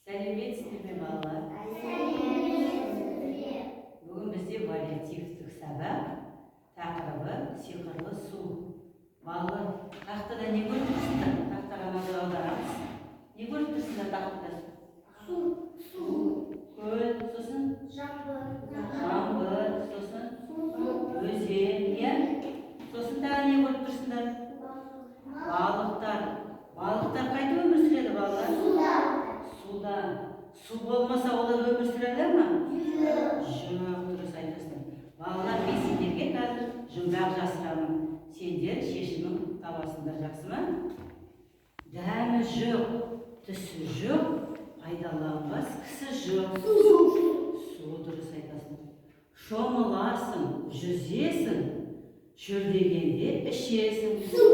Сәлеметсіздер ме, балалар? Сәлеметсіздер. Бүгін бізде вариативтік сабақ, тақырыбы сиқырлы су. Балалар, тақтада не көріп тұрсыңдар? Тақтаға назар аударамыз. Не көріп тұрсыңдар тақтада? Су. Су. Көл, сосын Жаңбыр. жаңбыр, сосын Су. өзен, иә? Сосын тағы не көріп тұрсыңдар? Балықтар. Балықтар қайда өмір сүреді, балалар? Суда. Суда. Су болмаса, олар өмір сүре ала ма? Жоқ. Жоқ, дұрыс айтасың. Балалар, мен сендерге қазір жұмбақ жасырамын. Сендер шешімін табасыңдар, жақсы ма? Дәмі жоқ, түсі жоқ, пайдаланбас кісі жоқ. Су. Су, дұрыс айтасың. Шомыласың, жүзесің, шөлдегенде ішесің. Су.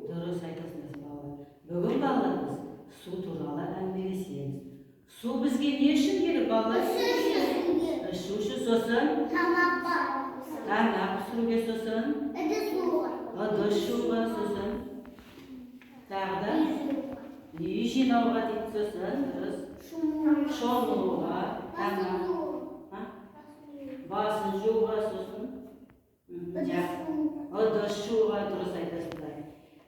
Дұрыс айтасыңдар, балалар. Бүгін, балалар, біз су туралы әңгімелесеміз. Су бізге не үшін керек, балалар? Ішу үшін, сосын тамақ пісіруге, сосын ыдыс жууға, сосын тағы да үй жинауға дейді, сосын дұрыс, шомылуға, тамақ, а? Басын жууға, сосын ыдыс жууға, дұрыс айтасыңдар.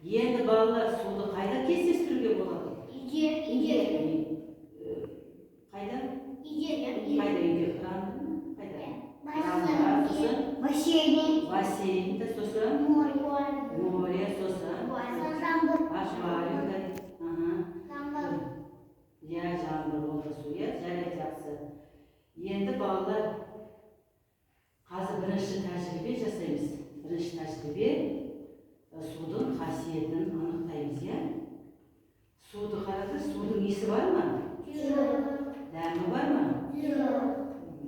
Енді, балалар, суды қайда кездестіруге болады? Қайда? Қайда, үйде кранда ма? Қайда? Кранда, сосын Бассейн. Бассейнде, сосын Море. Море, сосын Жаңбыр. Аквариумда. Аха. Жаңбыр. Иә, жаңбыр, ол да су, иә, жарайды, жақсы. Енді, балалар, қазір бірінші тәжірибе жасаймыз. Бірінші тәжірибе, судың қасиетін анықтаймыз, иә. Суды қараңдар, судың иісі бар ма? Жоқ. Дәмі бар ма? Жоқ.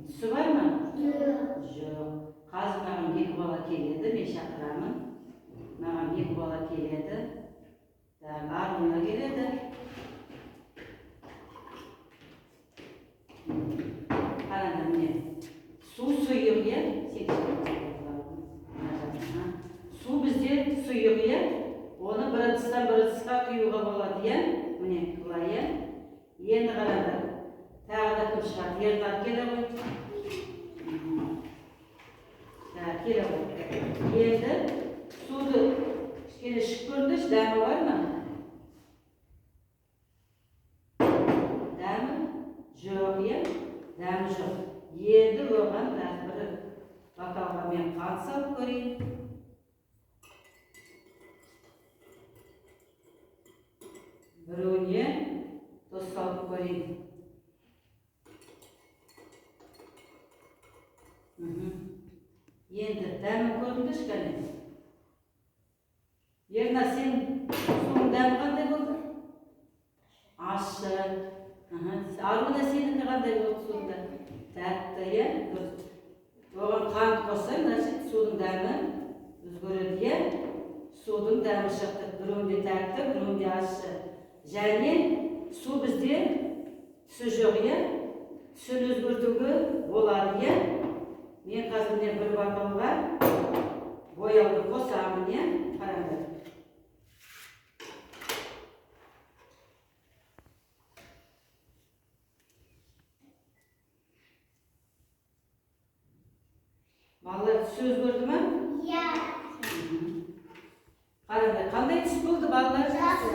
Түсі бар ма? Жоқ. Жоқ. Қазір маған екі бала келеді, мен шақырамын. Маған екі бала келеді. Так, Аруна келеді. Қараңдар, міне. Су сұйық, иә? Сен кішкене мына жақта, а? Су бізде сұйық, иә? Оны бір ыдыстан бір ыдысқа құюға болады, иә? Міне, былай, иә? Енді қараңдар. Тағы да кім шығады? Ернар келе ғой. Так, келе ғой. Енді суды кішкене ішіп көріңдерші, дәмі бар ма? Дәмі жоқ, иә? Дәмі жоқ. Енді оған қазір бір бокалға мен қант салып көрейін. Біреуіне тұз салып көрейін. Енді дәмін көріңдерші, кәне. Ернар, сен судың дәмі қандай болды? Ащы. Аха. Аруна, сенікі қандай болды судың дәмі? Тәтті, иә? Дұрыс. Оған қант қоссаң, значит, судың дәмі өзгереді, иә? Судың дәмі шықты. Біреуінде тәтті, біреуінде ащы. Және су бізде түсі жоқ, иә? Түсін өзгертуге болады, иә? Мен қазір міне бір бокалға бояуды қосамын, иә? Қараңдар. Балалар, түсі өзгерді ме? Иә. Қараңдар, қандай түс болды, балалар? Жасыл.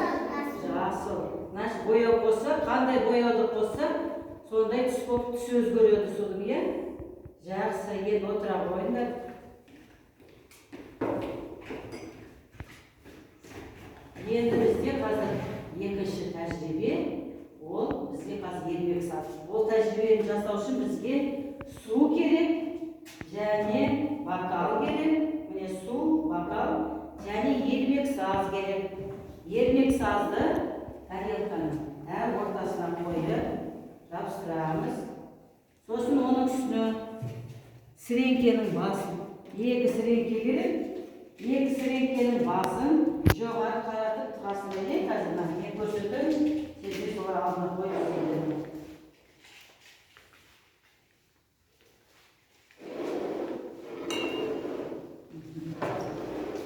Жасыл. Значит, бояу қосса, қандай бояуды қосса, сондай түс болып түсі өзгереді судың, иә? Жақсы, енді отыра қойыңдар. Енді бізде қазір екінші тәжірибе, ол бізге қазір ермек саз. Ол тәжірибені жасау үшін бізге су керек, және бокал керек. Міне, су, бокал және ермек саз керек. Ермек сазды тарелканың дәл ортасына қойып жабыстырамыз. Сосын оның үстіне сіреңкенің басын, екі сіреңке керек. Екі сіреңкенің басын жоғары қаратып тығасыңдар, иә? Қазір мына мен көрсетемін, сендер солар алдына қойып істеңдер.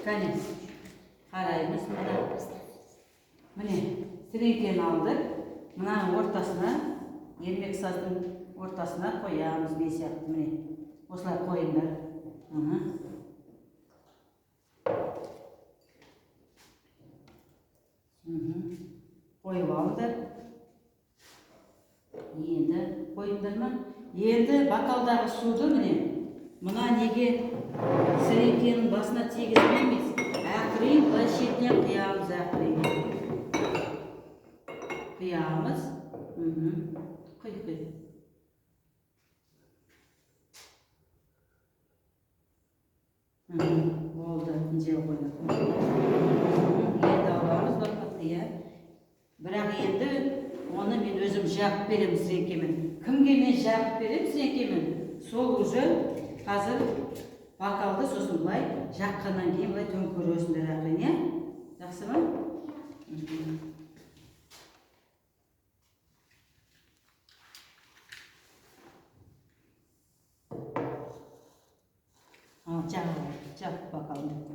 Кәне, қараймыз мына. Міне, сіреңкені алдық. Мынаның ортасына Ермек саздың ортасына қоямыз, мен сияқты, міне. Осылай қойыңдар. Мхм. Мхм. Қойып алыңдар. Енді қойдыңдар ма? Енді бокалдағы суды, міне, мына неге, сіреңкенің басына тигізбейміз. Ақырын былай шетінен құямыз, ақырын. Құямыз. Мхм. Құй, құй. Мхм. Болды, жел қойдық. Енді аламыз бокалды, иә. Бірақ енді оны мен өзім жағып беремін сіреңкемен. Кімге мен жағып беремін сіреңкемен, сол уже қазір бокалды сосын былай жаққаннан кейін былай төңкересіңдер ақырын, иә? Жақсы ма? Мхм. Ал, жақ, жақ бокалыңды.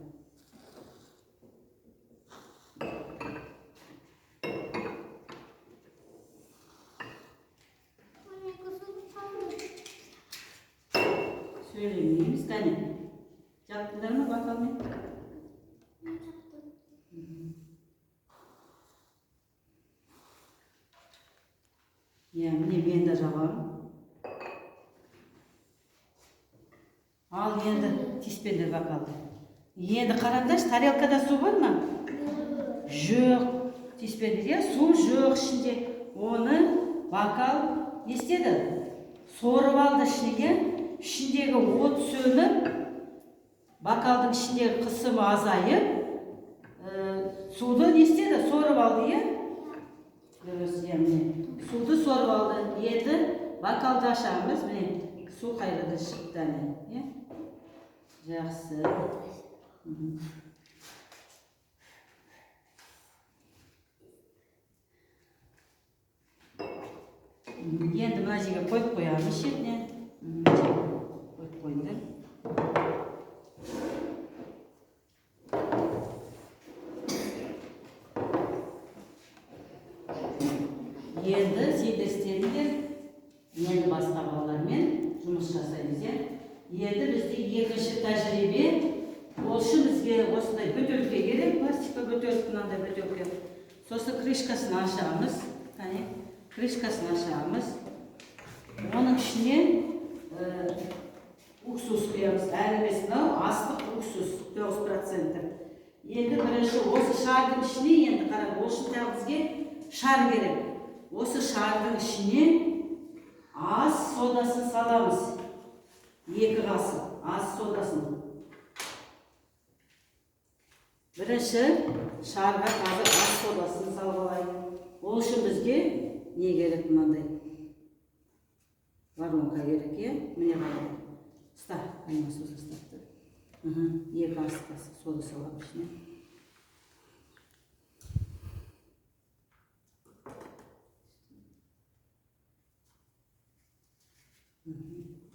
Anne, kusur kaldı. Сөйлемейміз, кәне. Жаптыңдар ма бокалмен? Ben yaptım. Иә, міне, мен де жағамын. Ал енді тиіспеңдер бокалды. Енді қараңдаршы, тарелкада су бар ма? Жоқ. Тиіспеңдер, иә, су жоқ ішінде. Оны бокал не істеді? Сорып алды ішіне, иә? Ішіндегі от сөніп, бокалдың ішіндегі қысымы азайып, суды не істеді? Сорып алды, иә? Дұрыс, иә, міне. Суды сорып алды. Енді бокалды ашамыз, міне, су қайрадан шықты, әне, иә? Жақсы. Мхм. Енді мына жерге қойып қоямыз шетіне. Қойып қойыңдар. Енді сендер істедіңдер. Енді басқа балалармен жұмыс жасаймыз, иә? Енді бізде екінші тәжірибе. Ол үшін бізге осындай бөтелке керек, пластика бөтелке, мынандай бөтелке. Сосын крышкасын ашамыз. Қане, крышкасын ашамыз. Оның ішіне уксус құямыз. Әрі емес, мынау астық уксус, 9%. Енді бірінші осы шардың ішіне, енді қарап, ол үшін тағы бізге шар керек. Осы шардың ішіне ас содасын саламыз. 2 қасық ас содасын. Бірінші шарға қазір ас содасын салып алайық. Ол үшін бізге не керек? Мынандай воронка керек, иә? Міне, қарап. Ұста, әне сосын ұстапты. 2 ас қасық сода саламыз ішіне.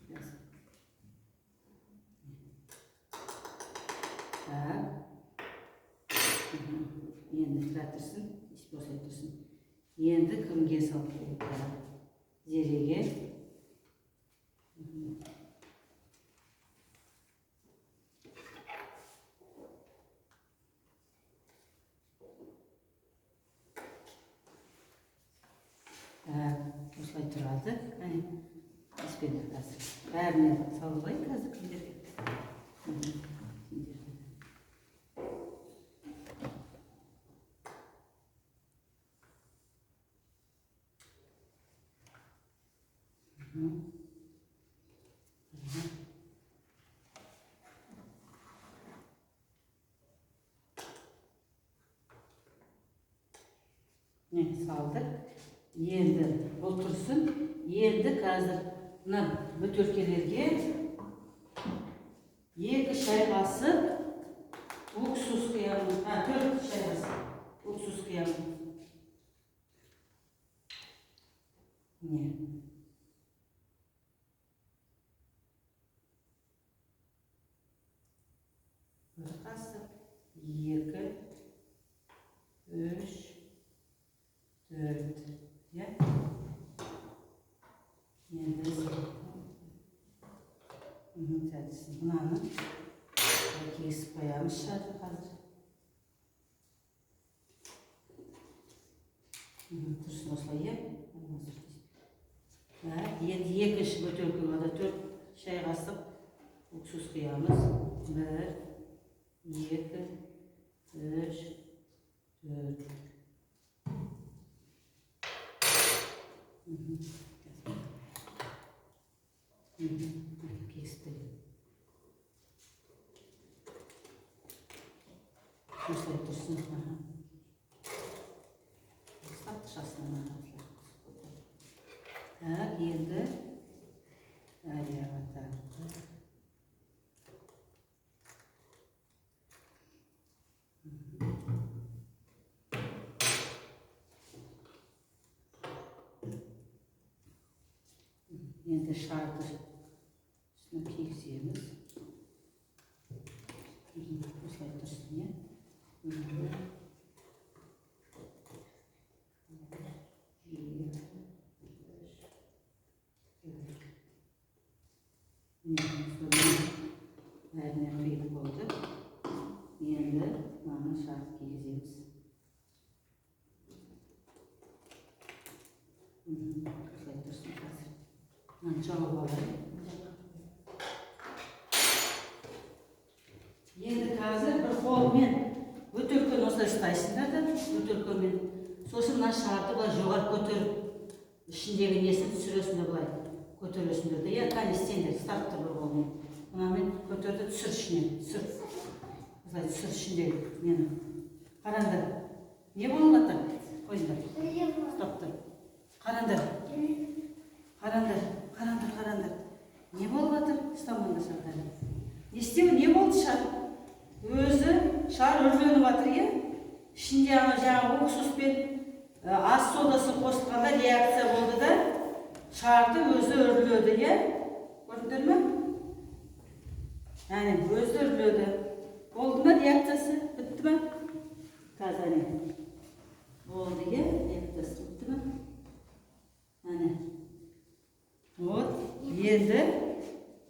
Жақсы. Так. Енді тұра тұрсын, босай тұрсын. Енді кімге салып қояйық? Зереге. Так, осылай тұрады. Әне, іспеңдер қазір. Бәріне салып алайын қазір кімдерге. Сендерге. Не, салдық. Енді бұл тұрсын. Енді қазір мына бөтелкелерге 2 шай қасық уксус құямыз. 4 шай қасық уксус құямыз. Не. 1 қасық, 2, 3, 4, иә? Осылай мынаны кесіп қоямыз шарды қазір. Тұрсын осылай, иә? Так, енді екінші бөтелкеге де 4 шай қасық уксус құямыз. 1, 2, 3, 4. Кесті. Осылай тұрсын. Ұстап тұшасынан. Так, енді әрі так. Енді шарды үстіне кигіземіз. Осылай тұрсын, иә? 1, 2, 3, 4. Бәріне құйып болды. Енді мынаны шарды кигіземіз. Осылай тұрсын қазір. Мынаны жауып алайық. Енді қазір бір қолмен бөтелкені осылай ұстайсыңдар да, бөтелкемен. Сосын мына шарды былай жоғары көтеріп, ішіндегі несін түсіресіңдер былай. Көтересіңдер де. Иә, кәне істеңдер, ұстап тұр бір қолмен. Мынамен көтерді, түсір ішінен, түсір. Осылай түсір ішіндегі нені. Қараңдар. Не болып жатыр? Қойыңдар. Ұстап тұр. Қараңдар. Қараңдар, қараңдар, қараңдар. Не болып жатыр? Ұстамаңдар шарды. Не істеу, не болды шар? Өзі шар үрленіп жатыр, иә? Ішінде ана жаңағы уксус пен ас содасы қосылғанда реакция болды да, шарды өзі үрледі, иә? Көрдіңдер ме? Әне, өзі үрледі. Болды ма реакциясы? Бітті ме? Қазір әне. Болды, иә? Реакциясы бітті ме? Әне. Вот, енді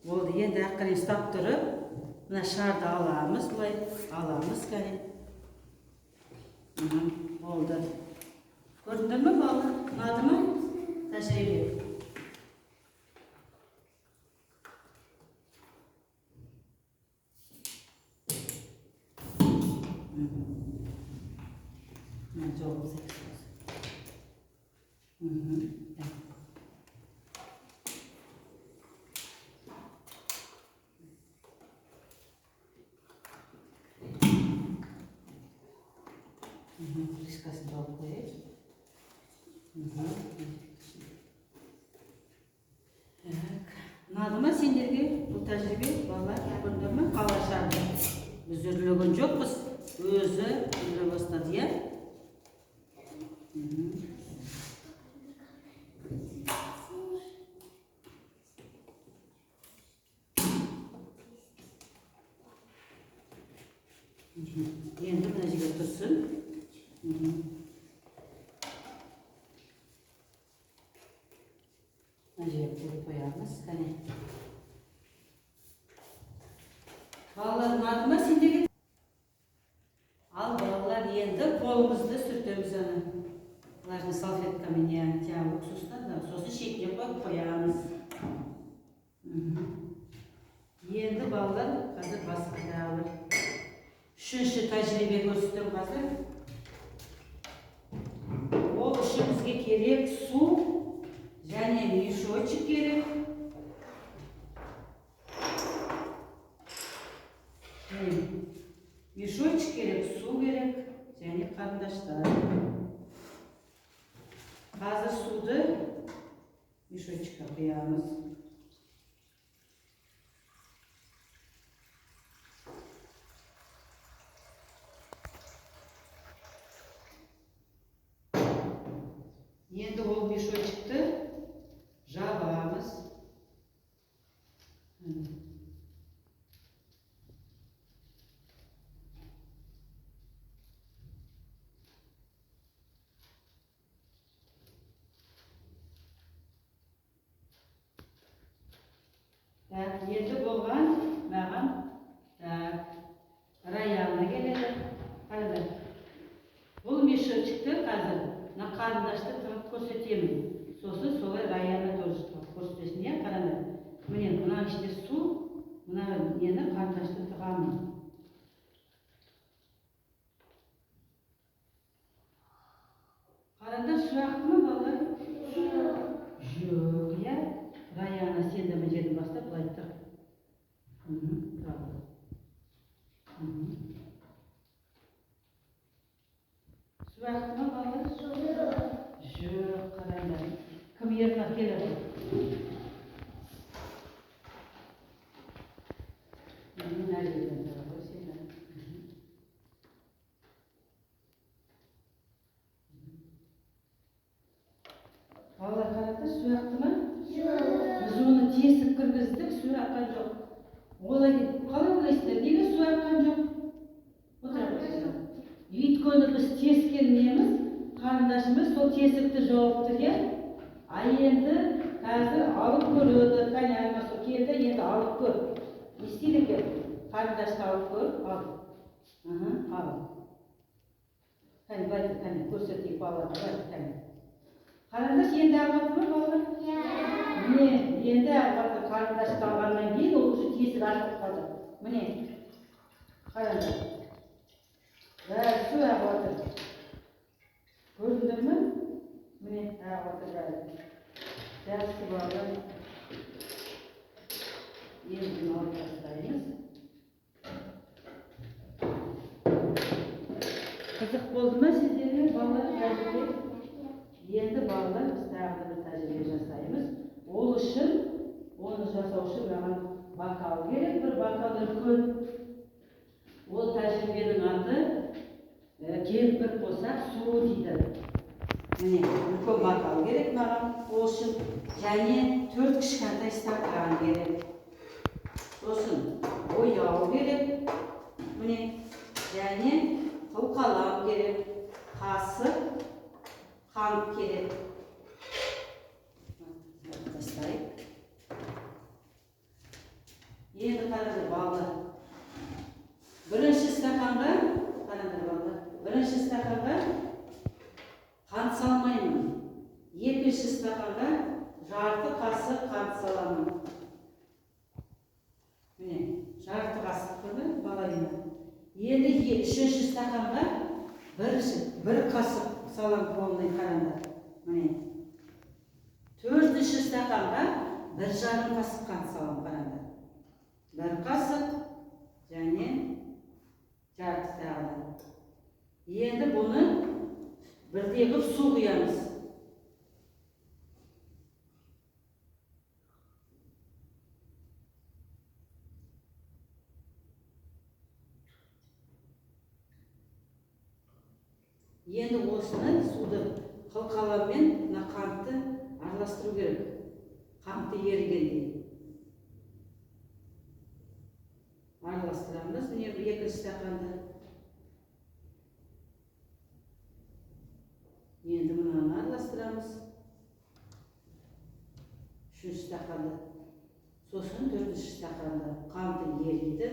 болды, енді ақырын ұстап тұрып, мына шарды аламыз, былай аламыз кәне. Болды. Көрдіңдер ме, балалар? Ұнады ма? Тәжірибе. Мына жауып тастайық. Крышкасын жауып қояйық. Так. Ұнады ма сендерге бұл тәжірибе, балалар? Көрдіңдер ме? Қалай шарды? Біз үрлеген жоқпыз, өзі үрлей бастады, иә? Енді мына жерге тұрсын. Мына жерге қойып қоямыз. Кәне. Балалар, ұнады ма сендерге? Ал балалар, енді қолымызды сүртеміз ана. Влажный салфеткамен, иә, жаңағы уксустан да, сосын шетіне қойып қоямыз. Енді балалар, қазір басқа тағы бір үшінші тәжірибе көрсетемін қазір. Ол үшін бізге керек су және мешочек керек. Мешочек керек, су керек және қарындаштар. Қазір суды мешочекке құямыз. Енді ол мешочекті жабамыз. Так, енді болған көрсетемін. Сосын солай Раяна тоже тығып көрсетесің, иә? Қараңдар. Міне, мына ішінде су, мына нені, қарындашты тығамын. Қараңдар, су ақты ма, балалар? Жоқ, иә? Раяна, сен де мына жерден бастап былай тық. Тағы. Су ақты ма, балалар? Жоқ, қараңдар. Кім, Ернар, келеді? Мына жерден тыға ғой сен де. Балалар, қараңдар, су ақты ма? Біз оны тесіп кіргіздік, су аққан жоқ. Олай қалай ойлайсыздар, неге су аққан жоқ? Отыра қойсыздар. Өйткені біз тескен неміз, қарындашымыз сол тесікті жауып тұр, иә? А енді қазір алып көреді. Кәне, Алмасу келді, енді алып көр. Не істейді екен? Қарындашты алып көр, ал. Ал. Кәне, былай тұр, кәне, көрсетейік балаларға, былай тұр, кәне. Қарындаш енді ағып жатыр ма, балалар? Міне, енді ағып жатыр. Қарындашты алғаннан кейін ол уже тесік ашылып қалды. Міне, қараңдар. Бәрі су ағып жатыр. Көрдіңдер ме? Міне, ағып жатыр бәрі. Жақсы, балалар. Енді бұны алып тастаймыз. Қызық болды ма сіздерге, балалар, тәжірибе? Енді, балалар, біз тағы да бір тәжірибе жасаймыз. Ол үшін, оны жасау үшін маған бокал керек, бір бокал үлкен. Ол тәжірибенің аты кемпір қосақ суы дейді. Міне, үлкен бокал керек маған ол үшін. Және 4 кішкентай стакан керек. Сосын бояу керек. Міне, және қылқалам керек, қасық, қант керек. Тастайық. Енді қараңдар, балалар. Бірінші стаканға, қараңдар, балалар. Бірінші стаканға қант салмаймын. Екінші стаканға жарты қасық қант саламын. Міне, жарты қасық көрді, половина. Енді үшінші стаканға бір қасық саламын, полный, қараңдар. Міне. Төртінші стаканға бір жарым қасық қант саламын, қараңдар. Бір қасық және жарты тағы да. Енді бұны бірдей қылып су құямыз. Енді осыны суды қылқаламмен мына қантты араластыру керек. Қантты ерігендей. Араластырамыз міне екінші стаканды. Енді мынаны араластырамыз. Үшінші стаканды. Сосын төртінші стаканды. Қанты ериді.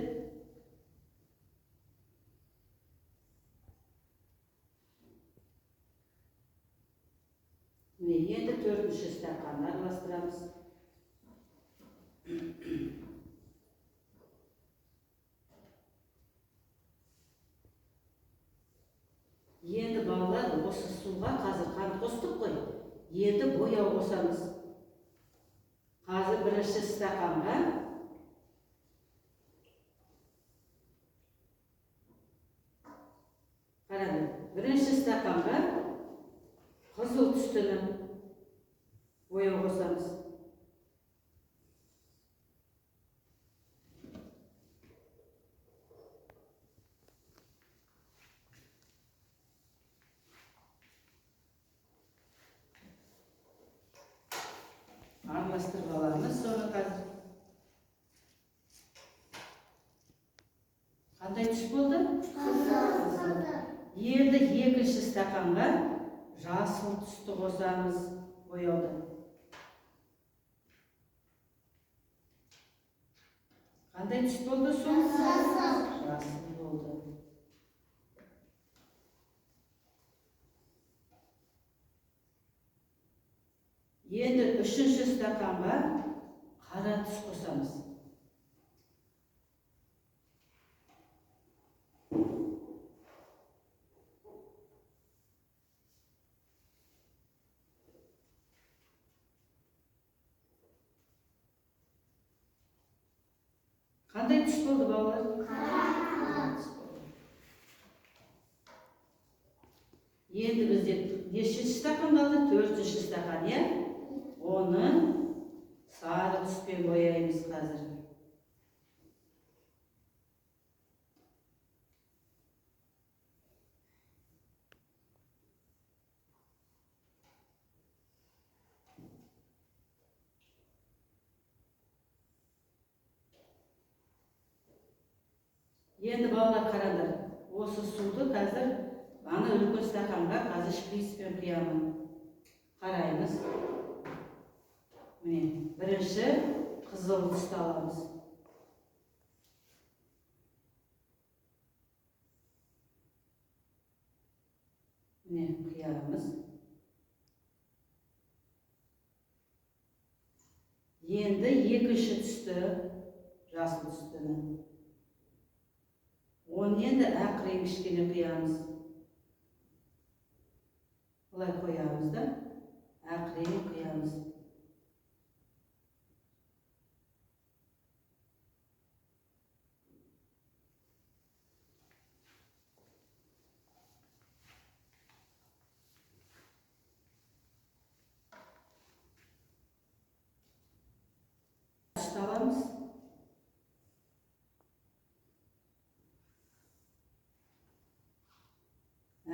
Міне, енді төртінші стаканды араластырамыз. Енді, балалар, осы суға қазір қант қостық қой. Енді бояу қосамыз. Қазір бірінші стаканға қараңдар. Бірінші стаканға қызыл түстіні бояу қосамыз. Араластырып аламыз соны қазір. Қандай түс болды? Қызыл. Енді екінші стаканға жасыл түсті қосамыз бояуды. Қандай түс болды су? Жасыл. Жасыл болды. Енді үшінші стаканға қара түс қосамыз. Қандай түс болды, балалар? Қара түс болды. Енді бізде нешінші стакан қалды? Төртінші стакан, иә? Оны сары түспен бояймыз қазір. Енді, балалар, қараңдар, осы суды қазір ана үлкен стаканға қазір шприцпен құямын. Қараймыз. Міне, бірінші қызыл түсті аламыз. Міне, құямыз. Енді екінші түсті, жасыл түстіні. Оны енді ақ рең кішкене құямыз. Былай қоямыз да, ақ рең құямыз. Түсті аламыз.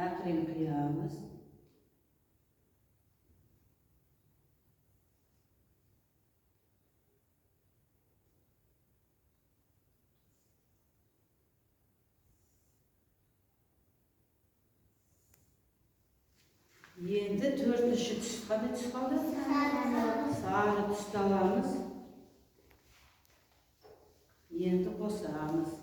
Ақ рең құямыз. Енді төртінші түс, қандай түс қалды? Сары түсті аламыз. Енді қосамыз.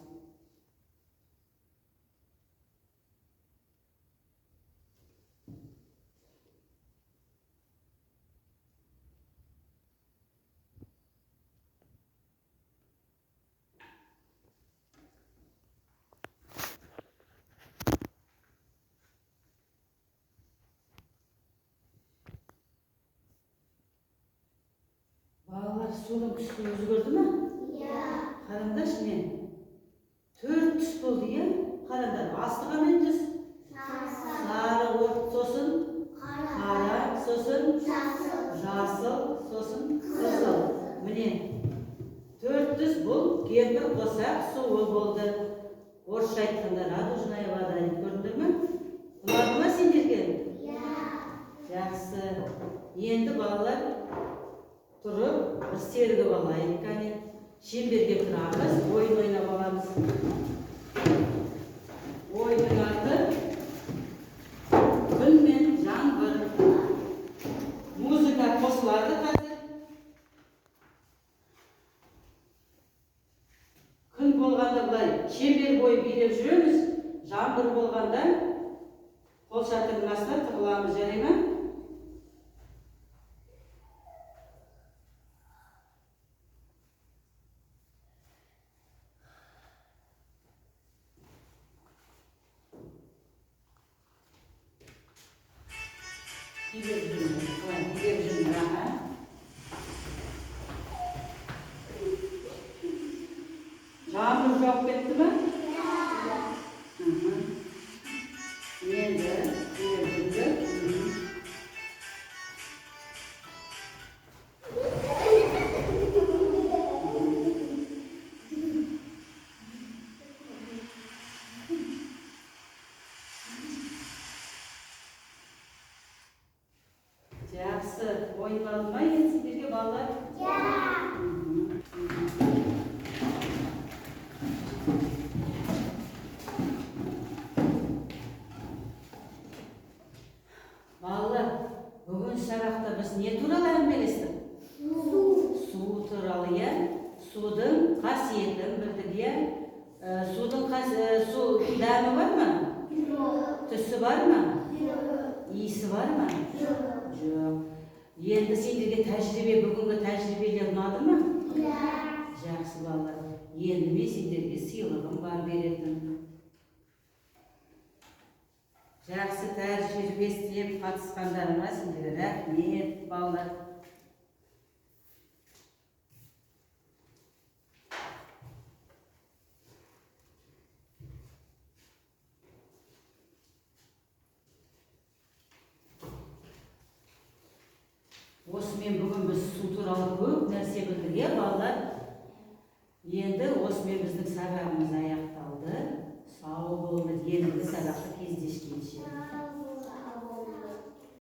Балалар, судың түсі өзгерді ме? Иә. Қараңдаршы, міне. Төрт түс болды, иә? Қараңдар, асты қандай түс? Сары, от, сосын қара, сосын жасыл, сосын қызыл. Міне, төрт түс, бұл кемпір қосақ суы болды. Орысша айтқанда радужная вода дейді, көрдіңдер ме? Ұнады ма сендерге? Иә. Жақсы. Енді, балалар, тұрып бір сергіп алайық, кәне. Шеңберге тұрамыз, ойын ойнап аламыз. Ойынның аты «Күн мен жаңбыр». Музыка қосылады қазір. Күн болғанда былай шеңбер бойы билеп жүреміз, жаңбыр болғанда қол шатырдың астына тығыламыз, жарай ма? Билеп жүріңдер, былай билеп жүріңдер, аха. Жаңбыр жауып кетті ме? Мхм. Енді билеп жүріңдер. Жақсы, ойын ұнады ма енді сендерге, балалар? Иә. Мхм. Балалар, бүгін сабақта біз не туралы әңгімелестік? Су. Су туралы, иә? Судың қасиетін білдік, иә? Судың су дәмі бар ма? Жоқ. Түсі бар ма? Жоқ. Иісі бар ма? Жоқ. Жоқ. Енді сендерге тәжірибе, бүгінгі тәжірибелер ұнады ма? Иә. Жақсы, балалар. Енді мен сендерге сыйлығым бар беретін. Жақсы тәжірибе істеп қатысқандарыңа сендерге рахмет, балалар. Осымен бүгін біз су туралы көп нәрсе білдік, иә, балалар? Енді осымен біздің сабағымыз аяқталды. Сау болыңдар, ендігі сабақта кездескенше.